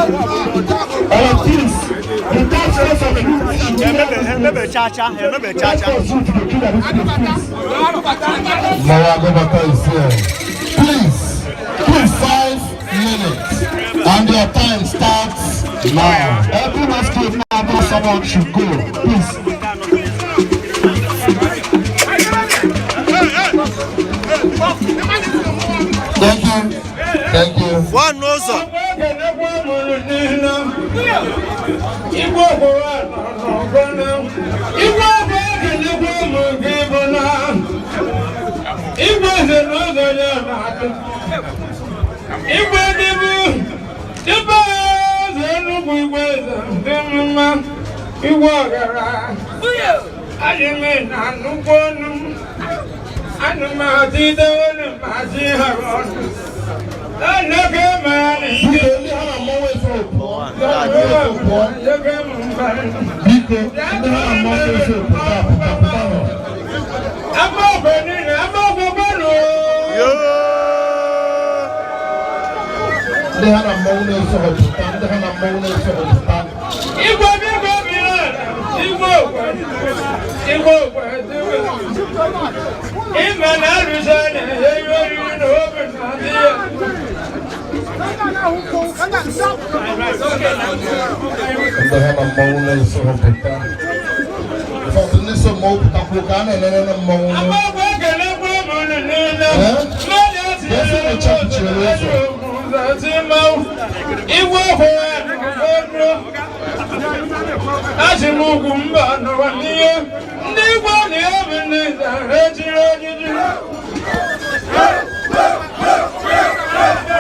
Alright, please. The task force of youth should be Emebe chacha, emebe chacha. Task force youth to kill this place, please. Mmanwụ Agụbata is here. Please, please, 5 minutes. And your time starts now. Every masquerade now, someone should go. Please. Thank you. Thank you. Pụọ n'ụzọ. Igwe ọgbọrọ n'ọgbọnọ. Igwe ọgbọ ekenekwa ụmụ gị bụ na igwe eze na ụzọ ya na-atụ. Igwe dịbụ dịbụ eze Enugwu, igwe eze dị mma, igwe ọgara. Adị m na nnukwu ọnụ m. Ana m adịde ọnụ m adị ha ọnụ. Eleke m anya. Biko, ndị ha na mmọnwụ eso pụọ. Ndị ha na mmọnwụ eso pụọ. Biko, ndị ha na mmọnwụ eso pụta, pụta, pụta nọ. Amọ̀gbẹ̀ nínú amọ̀gbẹ̀ bọ́ọ̀lù. Yoo. Ndị ha na mmọnwụ na-eso pụta. Ndị ha na mmọnwụ na-eso pụta. Igwe bígbó mi náà, igwe òkwe, igwe òkwe dúró. Ìmọ̀ náà lùsọ̀ ní eyín orí ní obi náà dí yẹ. Ndị ha na mmọnwụ na-eso pụta. Ụfọdụ ndị so mmọnwụ pụtakwuru ka a na-elele na mmọnwụ. Amọ̀gbẹ̀ kẹlẹ́ gbọ́ mọ̀ nílẹ̀. Eh? Mmadụ ti Yes, yẹ ị chapụchiri ụzọ. ti máa igwe òkwe ọdún. Asị m ugwu mba nọrọ n'ihe ndị igwe na-ebi ndị echiri ejiji.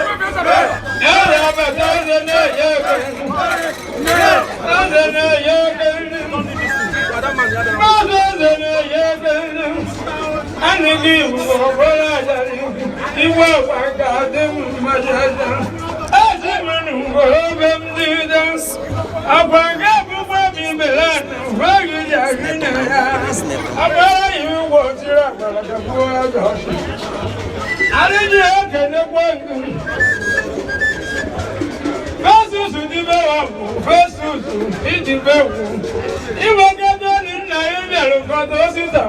Eze abata eze na-enye eke. Eze na-enye eke. Maazị eze na-enye eke. Anaghị iwu ọbụla ajara igwe ọgba ga-adị m mma jaja. Eze m nụrụ obe m dịde. Akwa nke bụkwa m ibele na nweghị ya gị na ya. Agbara ya ụgwọ tiri agbara ka gbuo aja ọchị. Adịghị ekenekwa gị. Festus dịbe wa bụ Festus iji be wu. Iwe kedu nna ya bịara ụfọdụ osisi.